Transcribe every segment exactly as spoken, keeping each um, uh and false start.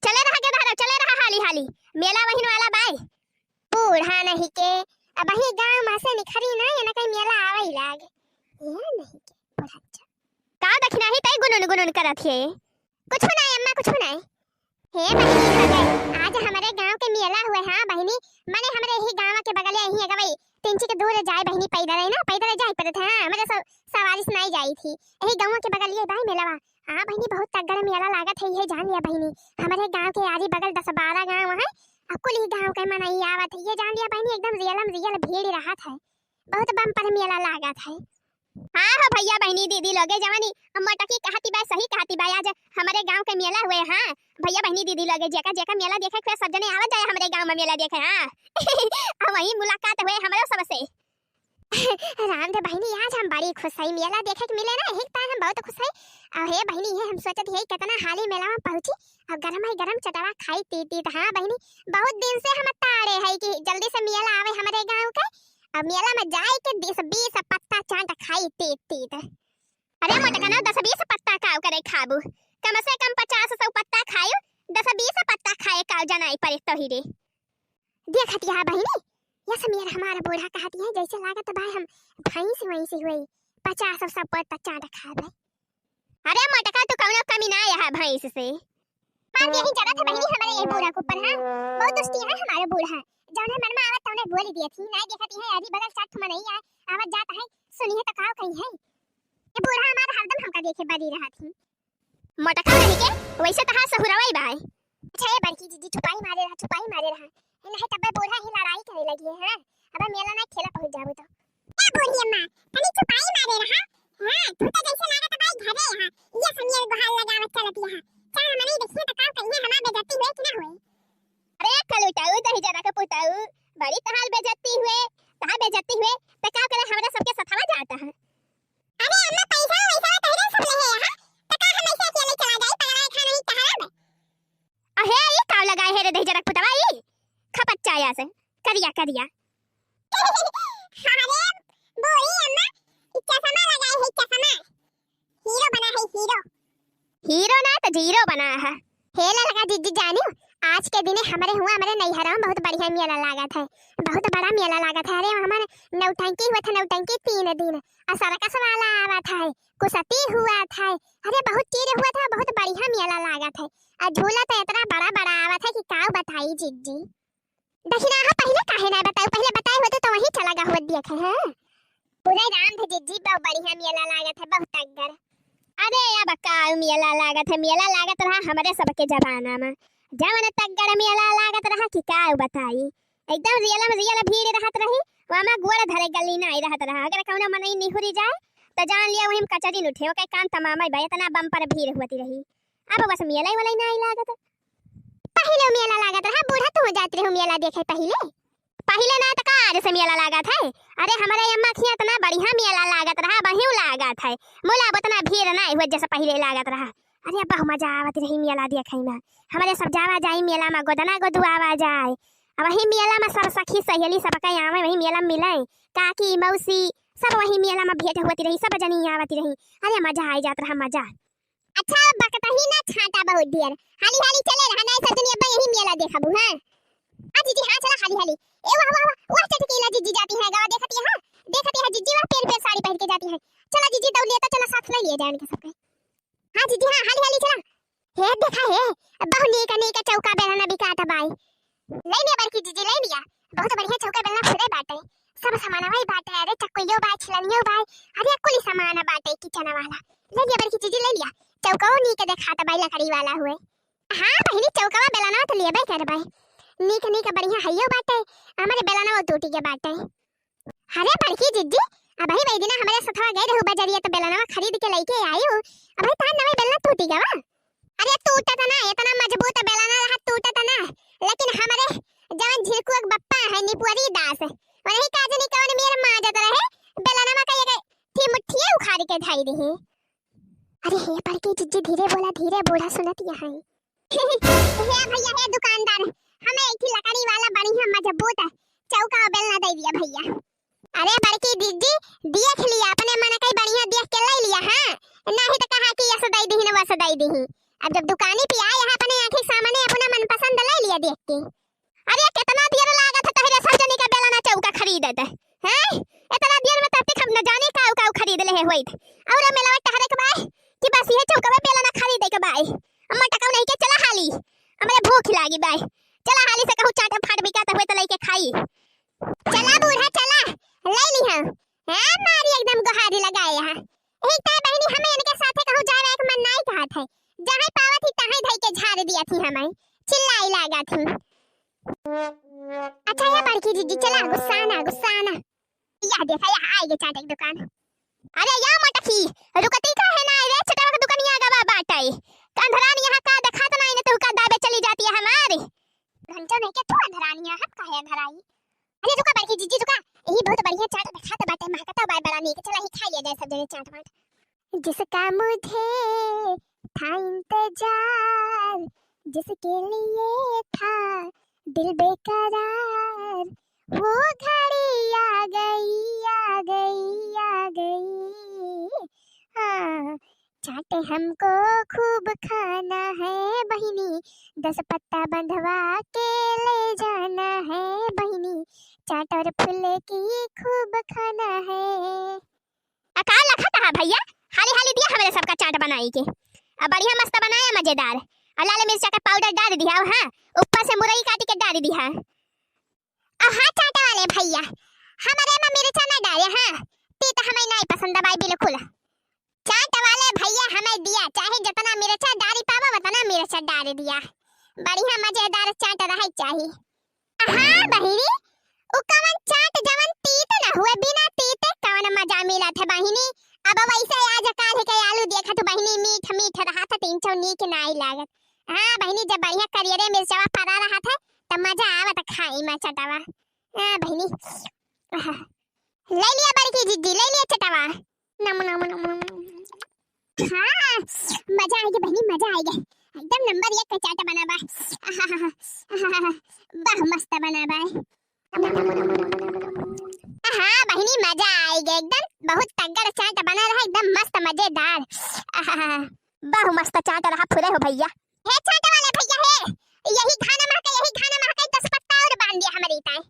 चले रहा गेदहरा, चले रहा हाली हाली, मेला वहिन वाला बाय। बूढ़ा नहीं के, अबही गाँव मा से निखरी ना, ये ना कहीं मेला आवइ लाग। ये नहीं के, बूढ़ा अच्छा। का दखिना ही तई गुनुन गुनुन करत हे? कुछ नहीं अम्मा, कुछ नहीं। हे बहिनी, हो गए। आज हमरे गाँव के मेला हुए, हाँ बहिनी, मने हमरे यही गाँव के बगलिया यही अगवई, तिनची के दूर जाए बहिनी, पैदल है ना, पैदल जाए पड़त है, हाँ, हमरे सब सवारी से नहीं जाई थी, यही गाँव के बगलिया बाय मेलवा। हाँ बहिनी, बहुत तगड़ा मेला लागत है, ये जान लिया बहिनी, हमरे गाँव के आरी बगल दस बारह गाँव है, और कुल ही गाँव के मनई आवत है, ये जान लिया बहिनी, एकदम रियलम रियल भीड़ रहत है, बहुत बम्पर मेला लागत है। हाँ हो भैया, बहिनी, दीदी लोगे जवानी, हम मोटकी कहती बाय, सही कहती बाय, आज हमरे गाँव के मेला हुए, हाँ भैया, बहिनी, दीदी लोगे, जेका जेका मेला देखे के सब जने आवत जाए हमरे गाँव मा मेला देखे, हाँ। अब वही मुलाकात हुए हमरो सबसे। राम दे बहिनी, आज हम बड़ी खुश हई, मेला देखे के मिले ना, यही तार हम बहुत खुश हई। अब हे बहिनी, ये हम सोचत हई कितना हाली मेला मा पहुँची, अब गरम ही गरम चटवा खाई तीत तीत। हाँ बहिनी, बहुत दिन से हम ताड़े हई कि जल्दी से मेला आवे हमरे गाँव के, अब मेला मा जाए के दस बीस पत्ता चाट खाई तीत तीत। अरे मोटका ना, दस बीस पत्ता काव करे खाबू, कम से कम पचास सौ पत्ता खायू, दस बीस पत्ता खाए काव जनाई पड़े तोही रे। देखत यहाँ बहिनी, यस मेर हमार बूढ़ा कहती है, जैसे लागत बाय हम भैंस वैंस हुई, पचास सौ पत्ता चाट खाबे। अरे मोटका, तू कौनो कमी ना यहाँ भैंस से। मान यही जरूरत है बहिनी हमरे ये बूढ़ा के ऊपर, हाँ? बहुत दुष्टी है हमारे बूढ़ा। जौने मन मा आवत तौने बोली दिए थी, नहीं देखती है, अभी बगल चाट थुमा नहीं आए, आवत जात है, सुनी है तो काव कही है। ये बूढ़ा हमारा हरदम हमका देखे बरी रहा थी। मोटका नहीं के, वैसे तहार सहुरवाई बाय। अच्छा, ये बड़की जीजी छुपाई मारे रहा, छुपाई मारे रहा। नहीं तब्बे बूढ़ा ही लड़ाई करे लगी है, हाँ? अब मेला ना खेला पहुँच जाबो तो। ए बूढ़ी अम्मा, तनी छुपाई मारे रहा। हाँ, तू तो जैसे लागत बाय घरे यहाँ। ये सनियर गुहार लगावत चलत यहाँ। चार मनई देखिए तो काव कहिए, हमार बेइज्जती हुए कि ना हुए? अरे कलुटाऊ, दही जरा के पुताऊ, बड़ी तहार बेइज्जती हुए, तहार बेइज्जती हुए, तो काव करे हमरा सबके सथवा जाता है। अरे अम्मा, पैसा वैसा तहरे सब ले है, हाँ? तो का हम ऐसे अकेले चला जाई, पगला खा नहीं तहरा बे? अहे, ई काव लगाए है रे दही जरा के पुतवा ई? खपत चाया से, करिया, करिया। अरे, बूढ़ी अम्मा, ई चश्मा लगाए है, चश्मा। हीरो बना है, हीरो। हीरो ना तो जीरो बना है। हे ललका जीजी जानियो, आज के दिने हमरे हुआ, हमरे नैहरा मा बहुत बढ़िया मेला लागत है, बहुत बड़ा मेला लागत है। अरे, हमारे नौटंकी हुआ था, नौटंकी तीन दिन, और सर्कस वाला आवत है, कुश्ती हुआ था, अरे, बहुत चीज हुआ था, बहुत बढ़िया मेला लागत है। और झूला तो इतना बड़ा बड़ा आवत है कि काव बताई जीजी। दखिना, हाँ, पहिले काहे ना बताऊ? पहिले बताए होते तो वहीं चला गा होत देखे, हाँ? पूरे राम थे जीजी, बहुत बढ़िया मेला लागत है, बहुत तगड़। अरे अब का मेला लागत है, मेला लागत रहा हमरे सबके जमाना मा, जवन तगड़ मेला लागत रहा कि का बताई, एकदम रियलम रियल भीड़ रहत रही, वहाँ गोड़ धरे गली नाई रहत रहा। अगर कौनो मनई निहुरी जाए तो जान लिया वहीं कचरी उठे, ओके कान तमाम बा, इतना बम्पर भीड़ होती रही। अब बस मेला वाला ही नाई लागत। पहिले मेला लागत रहा, बूढ़ा तू जात रहे मेला देखे पहिले? पहिले ना तो का आज से मेला लागत है? अरे हमरे अम्मा खिया इतना बढ़िया मेला लागत रहा, बहियो लागत है। मुला उतना भीड़ ना हुआ जैसे पहिले लागत रहा। अरे अब बहुत मजा आवत रही मेला देखे मा। हमरे सब जावा जाई मेला मा, गोदना गोदुआवा जाए। अब वही मेला मा सब सखी सहेली सब कई आवे, वही मेला मा मिले। काकी, मौसी, सब वही मेला मा भेंट होती रही, सब जनी आवती रही। अरे मजा आई जात रहा, मजा। अच्छा, बकतही ना छाटा बहुत ढेर। हाली हाली चले रहा, नहीं सब जनी अब यही मेला देखबू, हाँ? हाँ जीजी, हाँ चला हाली हाली। ए वाह, वाह, वाह, वाह चटकीला जीजी जाती है, गवा देखती है, हाँ? देखती है जीजी, वह पेड़ पे साड़ी पहन के जाती है। चला जीजी, दौड़ लिया तो चला, साथ ले लिए जाए इनके सबके। हाँ जीजी, हाँ, हाली हाली चला। हे देखा हे, बहुत नीक नीक चौका बेलना बिकात बाई। ले लिया बड़की जीजी, ले लिया। बहुत बढ़िया चौका बेलना खुदे बाटे। सब सामान वही बाटे, अरे चक्कुइयो बा, छिलनियो बा, अरे कुल सामान बाटे किचन वाला। ले लिया बड़की जीजी, ले लिया। चौकाओ नीक देखात बाई, लकड़ी वाला हुए। हाँ बहिनी, चौकवा बेलनवा तो लेबे करबे। नीक नीक बढ़िया हइयो बाटे, हमरे बेलनवा टूटी के बाटे। अरे बड़की जिज्जी, अबही वही दिना हमरे सथवा गए रहू बजरिया तो बेलनवा खरीद के लइके आयू। अबही तार नवे बेलना टूटी गवा। अरे टूटत ना, इतना मजबूत बेलना रहा, टूटत ना। लेकिन हमरे जवन झिरकुआ के बप्पा है निपुअरी दास, वही का जनी कवन मेर माजत रहे, बेलनवा का एक थी मुट्ठिए उखाड़ के धई दिही। अरे हे बड़की जिज्जी, धीरे बोला, धीरे, बूढ़ा सुनत यहाँ है। हे भैया, हे दुकानदार, हमें एक ठे लकड़ी वाला बढ़िया मजबूत चौका और बेलना दे दिया भैया। अरे बड़की जिज्जी, देख लिया, अपने मन के बढ़िया देख के ले लिया, हाँ? नहीं तो कहा कि यस दे दिही न वस दे दिही। अब जब दुकानी पे आए हैं, अपने आँखी के सामने अपन देख के। अरे, केतना देर लागत है तोहरे सब जनी का बेलना चौका खरीदत, हैं? एतना देर में तब तक हम न जाने काऊ काऊ खरीद लेहे होइत। और मेलवा टहरे के बाय कि बस इहे चौकवे बेलना खरीदे के बाय। अम्मा टकाऊ नहीं के चला हाली, हमरे भूख लागी बाय। चला हाली से कहूँ चाट फाट बिकात हुए त लइके खाई। चला बूढ़ा चला, ले लिहा। हाँ, मारी एकदम गोहारी लगाए यहाँ। एक तय बहिनी, हमें इनके साथे कहूँ जाए के मन नाई कहत है। जहाँ पावत ही तहाँ धई के झाड़ दिया थी हमें, चिल्लाई लागा थी। अच्छा या बड़की जिज्जी, चला गुस्सा ना, गुस्सा ना। या देखा, या आए गे चाट के दुकान। अरे या मटकी, रुकती काहे ना रे, छोटवा के दुकनिया गवा बाटे। का अंधरान यहाँ का देखात ना, इन्हें तू का दाबे चली जाती है हमारी। घंटा नहीं के तू अंधरान यहाँ, हम काहे अंधराई? अरे रुका बड़की जिज्जी, रुका, यही बहुत बढ़िया चाट देखात बाटे, महकता बाय बड़ा नीक, चला ही खा लिया जाए सब जने चाट वाट। जिसका मुझे था इंतजार, जिसके लिए था दिल बेकरार, वो घड़ी आ गई, आ गई, आ गई। हाँ, चाट हमको खूब खाना है बहिनी, दस पत्ता बंधवा के ले जाना है बहिनी, चाट और फुलकी खूब खाना है। आ का लखत हा भैया, हाली हाली दिया हमरे सबका चाट बनाई के। आ बढ़िया मस्त बनाया मजेदार। आ लाल मिर्चा का पाउडर डाल दिया, हाँ, ऊपर से मुरई काट के डाल दिया। आ हाँ चाट वाले भैया, हमरे में मिर्चा ना डाले, हाँ, तीत हमें नहीं पसंद बाई बिल्कुल। चाट वाले भैया हमें दिया, चाहे जितना मिर्चा डाली पावा उतना मिर्चा डाल दिया। बढ़िया मजेदार चाट रहे चाही। हाँ बहिनी, उ कवन चाट जवन तीत न हुए, बिना तीते कवन मजा मिलत है बहिनी। अब वैसे आज काल के आलू देखत बहिनी, मीठ मीठ रहत, तीन सौ नीक नाई लागत। हाँ बहिनी, जब बढ़िया करियरे मिर्चवा पड़ा रहत है, तब मजा आवत खाई में चटवा। हाँ बहिनी, आहा। ले लिया बड़की जिज्जी, ले लिया चटवा। नम, नम, नम, नम। हाँ, मजा आइगे बहिनी, मजा आइगे। एकदम नंबर एक का चाट बना बा। आहा, आहा, आहा, वाह, मस्त बना बा। हाँ बहिनी, मजा आइगे एकदम, बहुत तगड़ चाट बना रहा, एकदम मस्त मजेदार। आहा, वाह, मस्त चाट रहा फुरे हो भैया। हे चाट वाले भैया हे, यही खाना महके, यही खाना महके, दस पत्ता और बांध दिया हमारी ताई।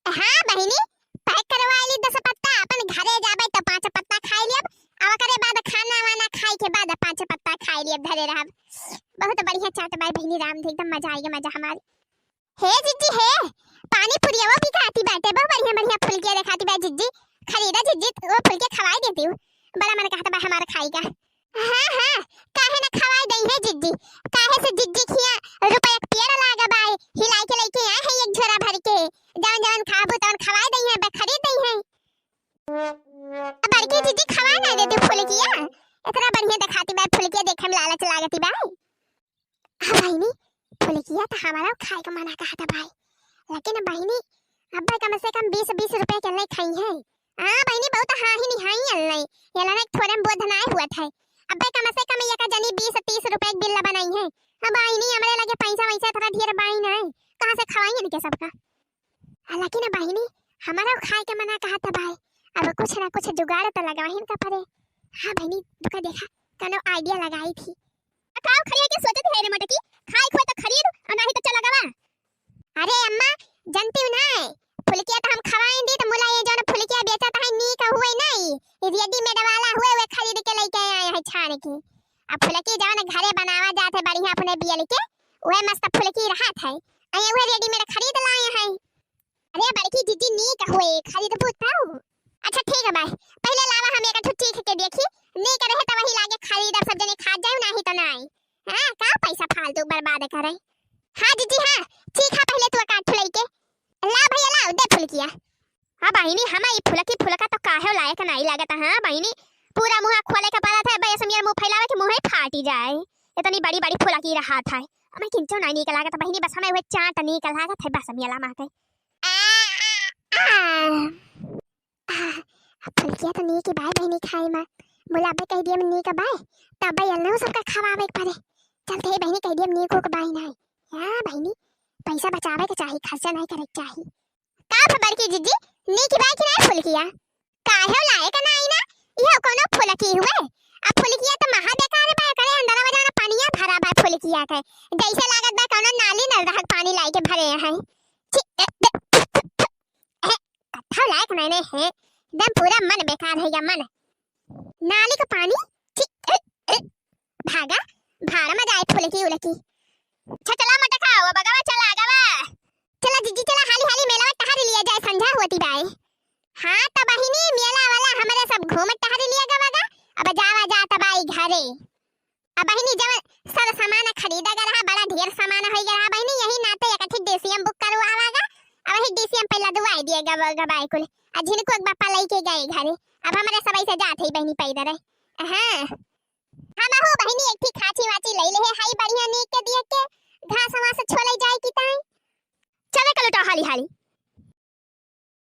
हाँ बहिनी, पैक करवा ली दस पत्ता, अपन घरे जाबे तो पाँच पत्ता खाई लियब, अब ओकरे बाद खाना वाना खाई के बाद पाँच पत्ता खाई लियब, धरे रहब। बहुत बढ़िया चाट बाय बहिनी राम धे, एकदम मजा आइगे, मजा हमारी। हे जिज्जी हे, पानी पुरियावा बिकाती बाटे, बहुत बढ़िया बढ़िया फुलकिया देखाती बा जिज्जी, खरीदा जिज्जी, वो फुलकिया खवाई देती हूँ, बड़ा मन कहता बा हमारा खाई का। हाँ, हाँ, काहे ना खवाई दई है जिज्जी, काहे से जिज्जी खिया रुपया के पेड़ लागा बाय, हिलाई के लेके आए हैं एक झोरा भर के, जवन जवन खाबू तवन खवाई दई है, बे खरीद दई है। अब बड़की जिज्जी खवाई ना देती फुलकिया, इतना बढ़िया देखाती बाय फुलकिया, देखे में लालच लागती बाय। हाँ बहिनी, फुलकिया तो हमारा खाए का मना कहता बाय, लेकिन बहिनी, अब्बे कम से कम बीस बीस रुपए के नहीं खाई है। हाँ बहिनी, बहुत हाँ ही निहाई अल्लाई, ये लाना एक थोड़े में बोध ना हुआ था। अब्बे कम से कम ये का जनी बीस तीस रुपए के बिल बनाई है। अब बहिनी, हमरे लगे पैसा वैसा थोड़ा ढेर बाई ना है, कहाँ से खवाई इनके सबका? हालांकि ना बहिनी, हमारा खाए के मना कहता बाय, अब कुछ ना कुछ जुगाड़ तो लगावा ही इनका पड़े। हाँ बहिनी, रुका देखा, कनो idea लगाई थी। आ, का खड़ी है के सोचत है रे मटकी? खाए खोए तो खरीद, और नहीं तो चला गवा। अरे अम्मा, जानती हूँ ना, फुलकिया तो हम खवाई दी, तो मुला ये जौन फुलकिया बेचत है, नीक हुए नहीं, ये readymade वाला हुए, वे खरीद के लेके आए हैं छान के। अब फुलकी जौन घरे बनावा जात है बढ़िया अपने बियल के, वह मस्त फुलकी रहत है, अये वह readymade खरीद लाए हैं। अरे बड़की जिज्जी, नीक हुए, खरीदबू तब? अच्छा ठीक है बाय, पहले लावा हम एक ठो चीख के देखी, नीक रहे तो वही लागे खरीदब, सब जने खा जाए, नाही तो नाही। हाँ, का पैसा फालतू बर्बाद करे। हाँ जिज्जी हाँ, चीखा पहले तू एक आध ठो लइके। ला भैया लाओ, दे फुलकिया। हाँ बहिनी, हमें ई फुलकी फुलका तो काहे लायक नाही लागत। हाँ बहिनी, पूरा मुँह खोले के पड़त है, बस मेरा मुँह फैलावे के मुँह ही फाटी जाए, इतनी बड़ी बड़ी फुलकी रहत है। हमें किंचो नाही नीक लागत बहिनी, बस हमें वह चाट नीक लागत है, बस मेला माँ के। आ, आ, आ। आह, अब फुलकिया तो नीक बाय बहिनी खाए मा। मुला अब्बे कह दिया नीक बाय, तब अब्बे अलनहु सबका खवावे के पड़े। चलते ही बहिनी कह दिया नीक उक बाय नाही। हाँ बहिनी, पैसा बचावे के चाही, खर्चा नाही करे के चाही। का भ बड़की जिज्जी, नीक बाय कि नाही फुलकिया? काहे लायक नाही ना, इहो कोनो फुलकी हुए? अब फुलकिया तो महा बेकार बाय, करे अंदर में जौन पनिया भरा बाय फुल किया के, जैसे लागत बा कौनो नाली नल रहत पानी लाई के भरे हैं। छी, ए, ए, ए, कत्थौ लायक नहीं है, एकदम पूरा मन बेकार है या मन। नाली का पानी, छी, ए, ए, भागा, भाड़ में जाए फुलकी उलकी। छ-, चला मटका, वो बगवा चला गवा। चला जीजी, चला हाली हाली मेला में टहर लिया जाए, संझा होती बाए। हाँ त बहिनी, मेला वाला हमरे सब घूम टहर लिया गवा गा। अब जावा जा तबाई घरे। अब बहिनी जवन सब सामान खरीदा गा रहा, बड़ा ढेर सामान होई गा रहा बहिनी, यही नाते एक ठे डीसीएम बुक करवावा गा। अब वही डीसीएम पहला दुआई दिए गवा गवाए कुल। आ झिनको एक बापा लेके गए घरे। अब हमरे सबई से जात है बहिनी पैदल है। हाँ। हम हो बहिनी एक ठे खाची वाची ले ले है, हाई बढ़िया नीक के दिए के घास वास छोले जाए की ताई। चले कलटा हाली हाली।